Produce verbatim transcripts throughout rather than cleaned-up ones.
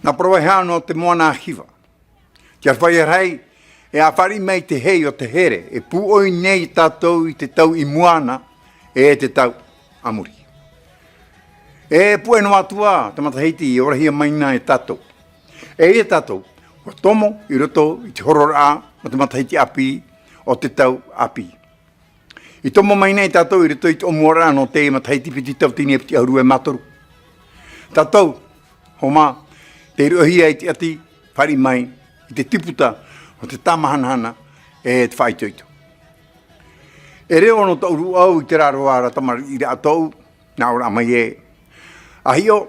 Nā parau e hā nō te moana a Hiva. Te aroha rahi, e a fāriʻi mai te hei o te here, e pūʻoi nei tātou i te tau i mua na, e te tau a muri. E puʻe noa atu ā te matahiti i orahia mai na e tātou. E ia tātou, ʻua tomo i roto i te hororaʻa o te matahiti ʻāpī, o te tau ʻāpī. I tomo mai nei tātou i roto i te ʻōmuaraʻa nō te matahiti piti tauatini e piti ʻahuru e mā toru. Tātou, hōmā, tei roʻohia i te ʻati, fāriʻi mai, i te tīputa, o te tāmahanahana, e te faʻaitoito. E reo nō tōʻu rūʻau i terā roa ra tamariʻiraʻa tōʻu, nā ʻō ra mai ē. A hiʻo,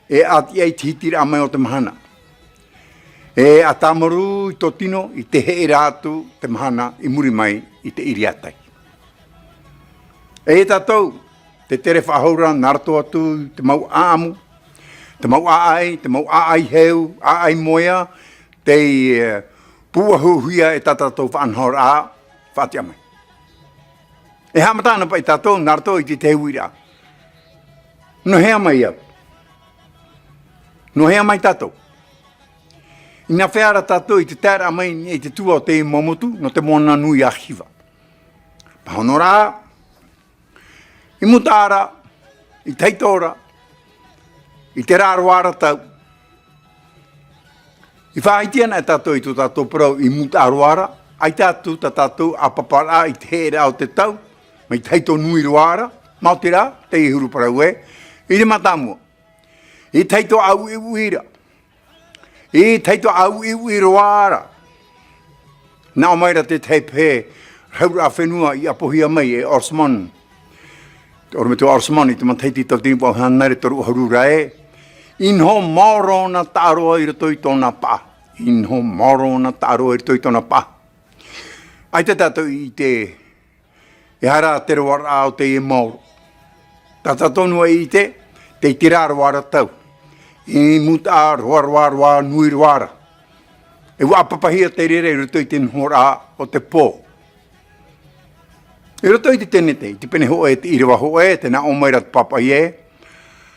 e ʻati ai te hitiraʻa mai o te mahana. E a tāmarū i tō tino i te heʻe ra atu te mahana i muri mai i te ʻiriatai. E ia tātou, te tere faʻahou ra nā roto atu i te mau ʻāʻamu, te mau ʻāʻai, te mau ʻāʻai heu, ʻāʻai moea, tei, e, pūʻohuhia e tā tātou faʻanahoraʻa, faʻatiʻa mai. E haʻamata ana paʻi tātou, nā roto i te, te huiraʻa. Nō hea mai au? Nō hea mai tātou? Inā fea ra tātou i te taeraʻa mai i te tua o te mau motu, nō te moana nui a Hiva. Pāhono ra, i mutaʻa ra, i tahito ra, i terā roa ra tau. I faʻahiti ana e tātou i tō tātou parau i mutaʻa roa ra, ʻaita atu tā tātou ʻāpaparaʻa i te heʻeraʻa o te tau, mai tahito nui roa ra, maoti rā, teie huru parau ē, i te mātāmua. I tahito ʻāuʻiuʻi ra, i tahito ʻāuʻiuʻi roa ra. Nā ʻō mai ra te tahi pehe, rahuraʻa fenua i ʻapohia mai e Osman. Te ʻorometua Osman i te matahiti tauatini vaʻu hānere toru ʻahuru ra ē. I noho maoro ʻōna taʻaroa i roto i tōna paʻa. I noho maoro ʻōna taʻaroa i roto i tōna paʻa. ʻAita tātou i ʻite, e aha rā te roaraʻa o teie maoro. Tā tātou noa i ʻite, tei terā roa ra tau. I mutaʻa roa, roa, roa, nui roa ra. E ʻua ʻāpapahia te reira i roto i te nohoraʻa o te pō. I roto i te tenete, i te pene hōʻē, te ʻīrava hōʻē, tē nā ʻō mai ra te pāpaʻi ē.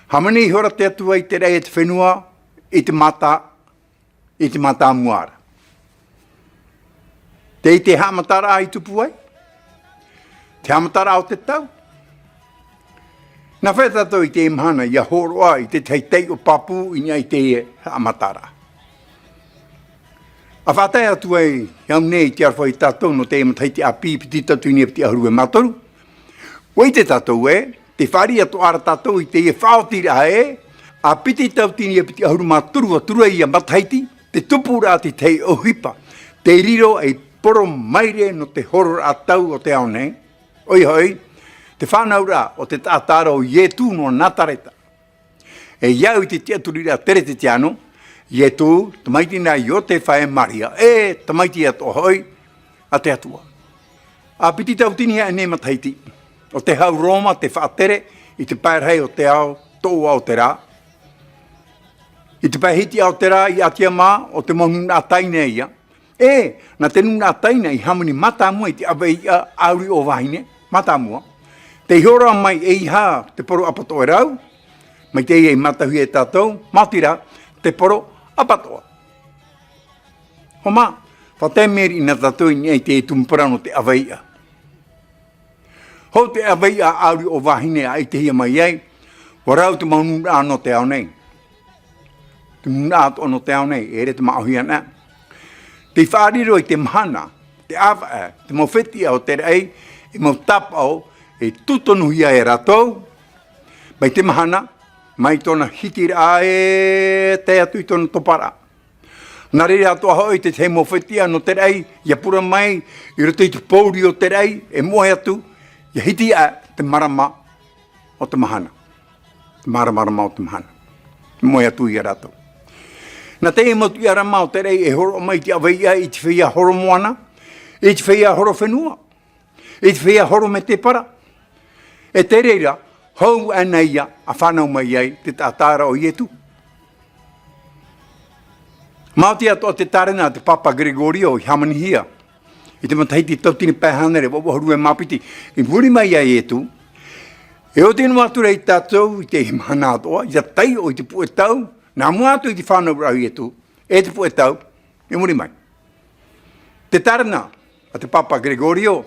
Hāmani ihora te Atua i te raʻi e te fenua, i te mātā, i te mātāmua ra. Tei te haʻamataraʻa i tupu ai, te haʻamataraʻa o te tau. Nā fea tātou i teie mahana ʻia hōroʻa i te tahi taiʻo pāpū i niʻa i teie haʻamataraʻa. ʻA faʻatae atu ai au nei i te aroha ia tātou nō teie matahiti ʻāpī piti tauatini e piti ʻahuru e mā toru. ʻUa ʻite tātou ē, tē fāriʻi atoʻa ra tātou i teie faʻaotiraʻa ē, ʻa piti tauatini e piti ʻahuru mā toru atu ra ia matahiti, te tupuraʻa te tahi ʻohipa, tei riro ei poro maire nō te hororaʻa tau o te ao nei, ʻoia hoʻi, te fānauraʻa o te taʻata ra ʻo Ietu nō Nazareta. E ia au i te tiʻaturiraʻa Keresetiano, Ietu, tamaiti nā Iotefa e Maria, e tamaiti atoʻa hoʻi, a te Atua. ʻA piti tauatini aʻe nei matahiti, ʻo te hau Roma tē faʻatere i te pae rahi o te ao, toʻoa o te rā. I te pae hitiʻa o te rā, i ʻatia mā, ʻo te mau nūnaʻa taina ia. E, nā te nūnaʻa taina i hāmani mātāmua i te ʻaveiʻa ʻāuri ʻōvāhine, mātāmua. Tei hōroʻa mai eiaha te poro ʻapatoʻerau, mai teie i mātauhia e tātou, maoti rā, te poro ʻapatoʻa. Hōmā, faʻatae mai riʻi nā tātou i niʻa i te tumu parau nō te ʻaveiʻa. Hou te ʻaveiʻa ʻāuri ʻōvāhine a ʻitehia mai ai, ʻua rau te mau nūnaʻa nō te ao nei. Te nūnaʻa atoʻa nō te ao nei, ʻeʻere te māʻohi ana. Tei faʻariro i te mahana, te ʻāvaʻe, te mau fetiʻa o te raʻi, e mau tāpaʻo, e tūtonuhia e rātou, mai te mahana, mai tōna hitiraʻa e tae atu i tōna toparaʻa. Nā reira atoʻa hoʻi te tahi mau fetiʻa nō te raʻi, ʻia pura mai, i roto i te pōuri o te raʻi, e moʻe atu, ʻia hiti aʻe te marama o te mahana. Te maramarama o te mahana. Moʻe atu ia rātou. Nā teie mau tiʻarama o te raʻi e hōroʻa mai i te ʻaveiʻa, i te feiā horo moana, i te feiā horo fenua. I te feiā horo mētēpara. E te reira, hou ana ia ʻa fānau mai ai te taʻata ra ʻo Ietu. Maoti atoʻa te tārena a te Pāpā Gregorio i hāmanihia i te matahiti tauatini pae hānere vaʻu ʻahuru e mā piti, i muri mai iā Ietu, e oti noa atu ra ia tātou i te mahana atoʻa, ʻia taiʻo i te puʻe tau, Nā mua atu i te fānauraʻa a Ietu, e te puʻe tau, i muri mai. Te tārena a te Pāpā Gregorio,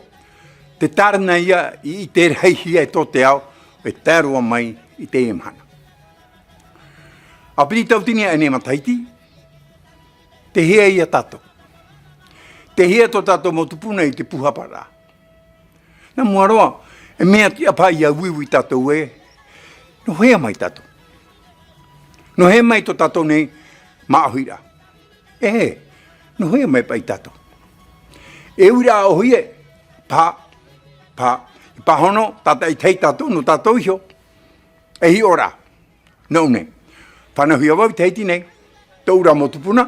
te tārena ia i, i te rahihia e tō te ao, e tae roa mai i teie mahana. ʻA piti tauatini aʻe nei matahiti, tei hea ia tātou? Tei hea tō tātou mau tupuna i te pūhaparaʻa? Nā mua roa, e mea tiʻa paha ia uiui tātou ē, nō hea mai tātou? Nō hea mai tō tātou nei māʻohiraʻa? E, nō hea mai paʻi tātou? E uiraʻa ʻōhie, paha, paha, e pāhono, tātaʻitahi tātou, nō tātou iho. E hiʻo ra, nōʻu nei. Fānauhia vau i Tahiti nei, tōʻu ra mau tupuna,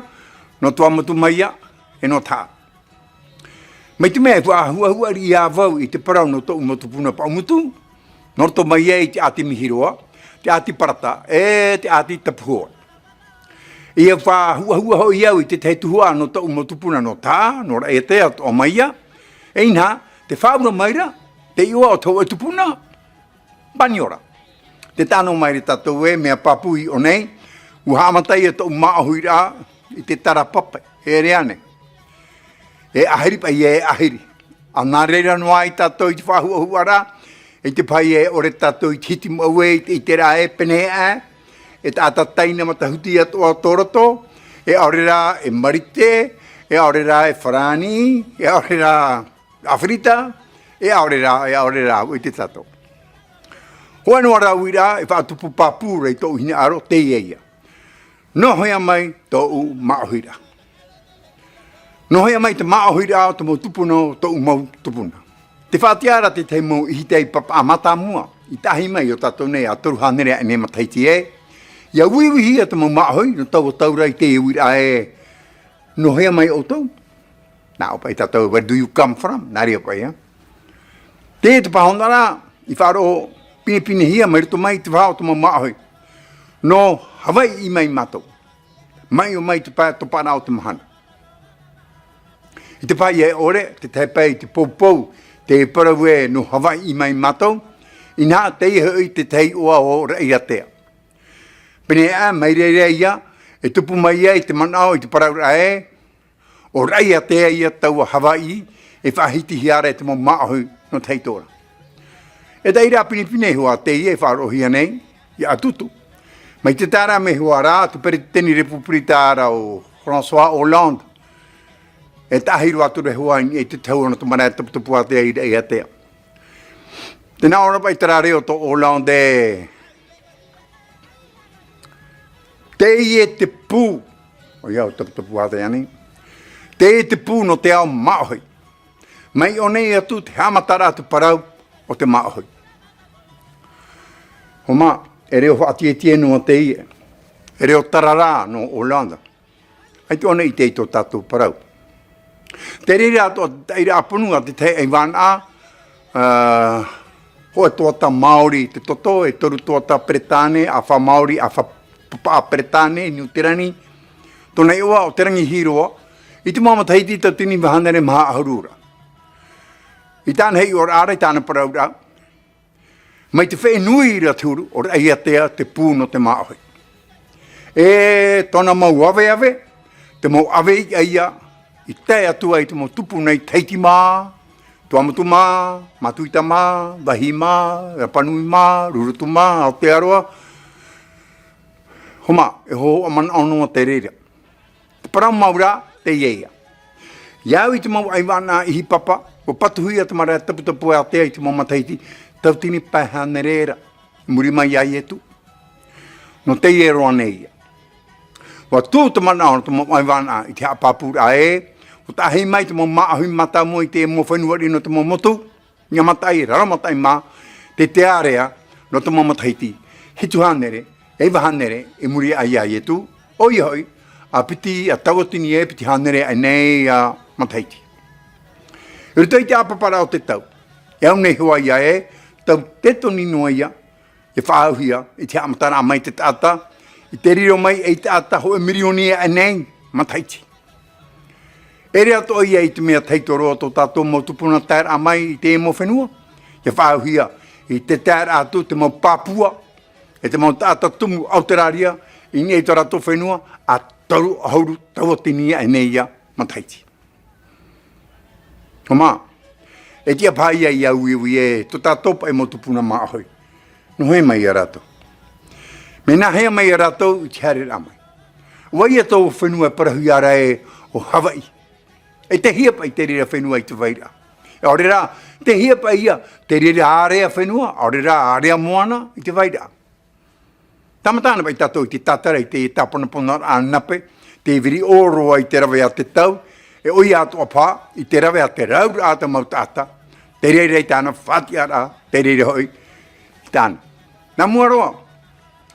nō Tuamotu mai ïa, e nō Taʻa. Mai te mea e faʻahuʻahuʻa riʻi ā vau i te parau nō tōʻu mau tupuna Paʻumotu, nō roto mai ai i te ʻāti Mihiroa, te ʻāti Parata, e te ʻāti Tapuhoa. ʻIa faʻahuʻahuʻa hoʻi au i te tahi tuhaʻa nō tōʻu mau tupuna nō Taʻa, nō Raʻiātea atoʻa mai ïa, e inaha, tē faʻaura mai ra, te iʻoa o te hōʻē tupuna, Paniora. Tē tae noa mai ra tātou ē, mea pāpū i ʻō nei, ʻua haʻamata ïa tōʻu māʻohiraʻa i te tarapape, e ʻere ānei. E ʻāhiri paʻi ē, e ʻāhiri. ʻA nā reira noa ai tātou i te faʻahuʻahuʻaraʻa, i te pahi ē, ʻaore tātou i te hiti mau ē, i te, i te rā ē, pēneiaʻe, e taʻata taina matahuti atoʻa tō roto, e ʻaore rā, e Marite, e ʻaore rā, e Farāni, e ʻaore rā, ʻĀfirita, e ʻaore rā, e ʻaore rā, ʻua ʻite tātou. Hōʻē noa ra uiraʻa, e faʻatupu pāpū ra i tōʻu hinaʻaro, teie ïa. Nō hea mai tōʻu māʻohiraʻa? Nō hea mai te māʻohiraʻa o te mau tupuna, o tōʻu mau tupuna? Tē faʻatiʻa ra te tahi mau ʻihitai papaʻa mātāmua, i tahi mai iō tātou nei ā toru hānere aʻe nei matahiti ē. ʻIa uiuihia te mau māʻohi, nō taua tau ra i teie uiraʻa ē, nō hea mai ʻoutou? Nā ʻō paʻi tātou, "Where do you come from?" Nā reira paʻi, ā. Teie te pāhonoraʻa, i faʻaroʻo pinepinehia mai roto mai i te vaha o te mau māʻohi. Nō Havaiʻi mai mātou. Mai ʻō mai te pae toparaʻa o te mahana. I te pahi ē ʻaore, te tahi pae i te poupou, te parau ē nō Havaiʻi mai mātou, inaha teie hoʻi te tahi iʻoa o Raʻiātea. Pēneiaʻe, mai reira ïa, e tupu mai ai te manaʻo i te parauraʻa ē, ʻo Raʻiātea ïa taua Havaiʻi, e faʻahitihia ra e te mau māʻohi nō Tahito ra. E te reira pinepine hoʻi teie e faʻaroʻohia nei, ʻia ʻatuʻatu. Mai te tae ra mai hoʻi ra, te peretiteni repupirita ra ʻo François Hollande, e taʻahi roa atu ra hoʻi i te tahua nō te marae Taputapuātea i Raʻiātea. Tē nā ʻō ra paʻi terā reo tō Hollande, teie te pū, ʻoia ʻo Taputapuātea nei, teie te pū nō te ao māʻohi. Mai ʻō nei atu te haʻamataraʻa te parau o te māʻohi. Hōmā, e reo faʻatietie noa teie, e reo tararā nō Hollande. ʻAita ʻōna i ʻite i tō tātou parau. Te reira atoʻa te taʻiraʻa ponu a te tahi ʻaivānaʻa, ā, hōʻē tuata Māori te toto, e toru tuata Peretāne, ʻāfa Māori, ʻāfa papaʻa Peretāne, Niu Tirani. Tōna iʻoa ʻo Te Rangi Hiroa, i te mau matahiti tauatini iva hānere maha ʻahuru ra. I tāna hiʻoraʻa ra, i tāna parauraʻa, mai te fenua ra te huru, ʻo Raʻiātea te pū nō te māʻohi. E tōna mau aveave, te mau ʻave iʻa ïa, i tae atu ai te mau tupuna i Tahiti mā, Tuamotu mā, Matuita mā, Vaihi mā, Rapanui mā, Rurutu mā, Aotearoa. Hōmā, e hōhoʻa manaʻo noa te reira. Te parau mau ra, teie ïa. ʻIa au i te mau ʻaivānaʻa ʻihi papa, ʻua patuhia te marae Taputapuātea i te mau matahiti, tauatini pae hānere ra, i muri mai iā Ietu. Nō teie roa nei ïa. ʻUa tū te manaʻo o te mau ʻaivānaʻa i te haʻapāpūraʻa ē, ʻua taʻahi mai te mau māʻohi mātāmua i te mau fenua riʻi nō te mau motu, ʻIa Mataʻi, Raro Mataʻi mā, te, te ārea, nō te mau matahiti, hitu hānere, e iva hānere, i muri aʻe iā Ietu, ʻoia hoʻi, ʻa piti, ʻa tauatini e piti hānere aʻe nei ā matahiti. I roto i te ʻāpaparaʻa o te tau, e au nei hoʻi ïa e, tau tē toni noa ïa, e faʻaauhia, i te haʻamataraʻa mai te taʻata, i te riro mai ei taʻata hōʻē mirioni aʻe nei matahiti. ʻEʻere atoʻa ïa i te mea tahito roa tō tātou mau tupuna taeraʻa mai i te mau fenua, ʻia faʻaauhia, i te taeraʻa atu te mau pāpua, e te mau taʻata tumu Auteraria, I niʻa i tō rātou fenua, ʻa toru ʻahuru tauatini aʻe nei ia matahiti. ʻO mā, e tiʻa paha ia i uiui e tō tātou paʻi mau tupuna māʻohi. Nō hea mai ia rātou? Mea nāhea mai ia rātou i te haereraʻa mai? ʻO vai ia tō fenua e parauhia ra ē ʻo Havaiʻi? E tei hea paʻi te reira fenua i te vairaʻa? ʻAore rā, tei hea paʻi ia te reira ārea fenua, ʻaore rā ārea moana i te vairaʻa? Tāmata ana paʻi tātou i te tātara i te tāponaponaraʻa nape, te viri ʻōroa i te rave a te tau, e ʻoia atoʻa paha, i te rave a te rauraʻa a te mau taʻata, te reira i tāna faʻatiʻaraʻa, te reira hoʻi i tāna. Nā mua roa,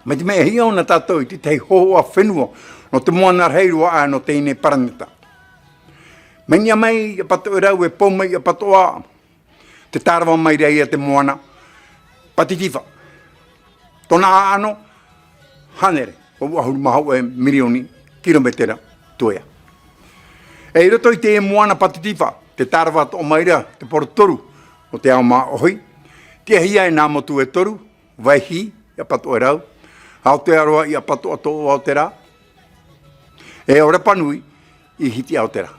mai te mea e hiʻo na tātou i te tahi hōhoʻa fenua, nō te moana rahi roa aʻe nō teie nei paraneta. Mai niʻa mai i ʻApatoʻerau e pou mai i ʻApatoʻa, tē tārava mai ra ia te moana Patitifa. Tōna ʻāʻano, hānere, ʻo vaʻu ʻahuru mā hōʻē mirioni kirometera tuea. E i roto i te moana Patitifa, tē tārava atoʻa mai ra te porotoru o te ao māʻohi, tiʻahia e nā motu e toru, Vaihī, i ʻApatoʻerau, Aotearoa i ʻApatoʻa Toʻoʻa o te rā, e ʻo Rapanui i Hitiʻa o te rā.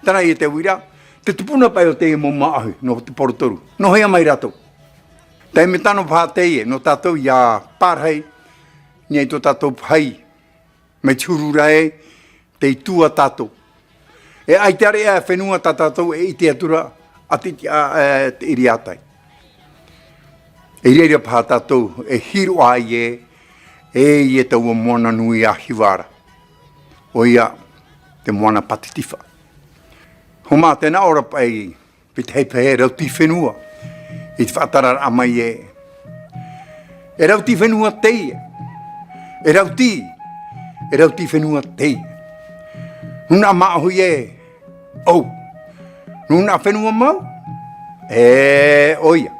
Terā ia te uiraʻa, te tupuna paʻi o teie mau māʻohi, nō te porotoru. Nō hea mai rātou? Taime tano paha teie, nō tātou ʻia pārahi, niʻa i tō tātou pahi, mai te huru ra ē, tei tua tātou. E ʻaita ʻareʻa fenua tā tātou e ʻite atu ra, ʻati te, ā, ē, te ʻiriātai. E reira paha tātou e hiroʻa ai ē, e ia taua moana nui a Hiva ra. ʻOia, te moana Patitifa. ʻO mā, tē nā ʻō ra paʻi, paʻi te hei pahe e rauti fenua, i te faʻatararaʻa mai ē. E rauti fenua teie. E rauti. E rauti fenua teie. Nūnaʻa māʻohi ē, ʻou. Nūnaʻa fenua mau, e ʻoia.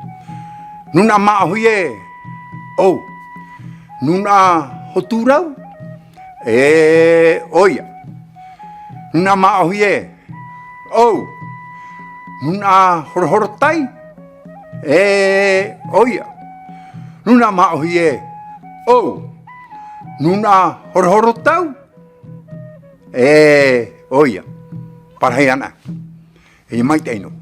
Nūnaʻa māʻohi ē, ʻou. Nūnaʻa hotu rau, e ʻoia. Nūnaʻa māʻohi ē, ʻou. Nūnaʻa horohoro tai, e ʻoia. Nūnaʻa māʻohi ē, ʻou. Nūnaʻa horohoro tau, e ʻoia. Pārahi ana. E maitaʻi noa.